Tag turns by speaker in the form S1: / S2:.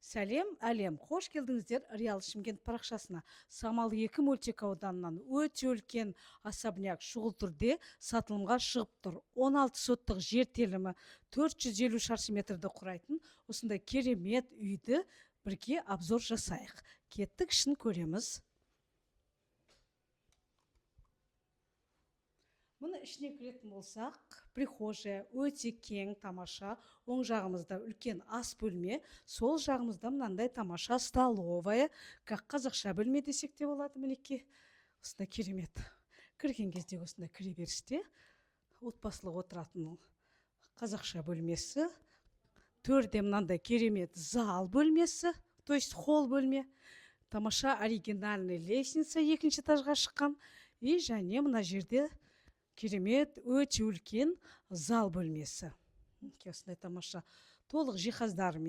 S1: Сәлем, әлем! Қош келдіңіздер Реал Шымкент парақшасына. Самал 2 мөлтек ауданынан өте үлкен особняк шұғыл түрде сатылымға шығып тұр. 16 соттық жер телімі, 450 шаршы метрді құрайтын осындай керемет үйді бірге обзор жасайық. Кеттік, ішін көреміз. Мұны ішіне кіретін болсақ, прихожая өте кең, тамаша. Оң жағымызда үлкен ас бөлме, сол жағымызда мынандай тамаша столовая, как қазақша бөлме десек те болады, мінекей. Осындай керемет. Кірген кезде осындай кіреберісте отбасылық отыратын қазақша бөлмесі. Төрде мынандай керемет зал бөлмесі, то есть холл бөлме. Тамаша оригинальный лестница екінші этажға шыққан. И және мына жерде керемет өте үлкен зал бөлмесі. Мінекей, осындай тамаша толық жиһаздарымен.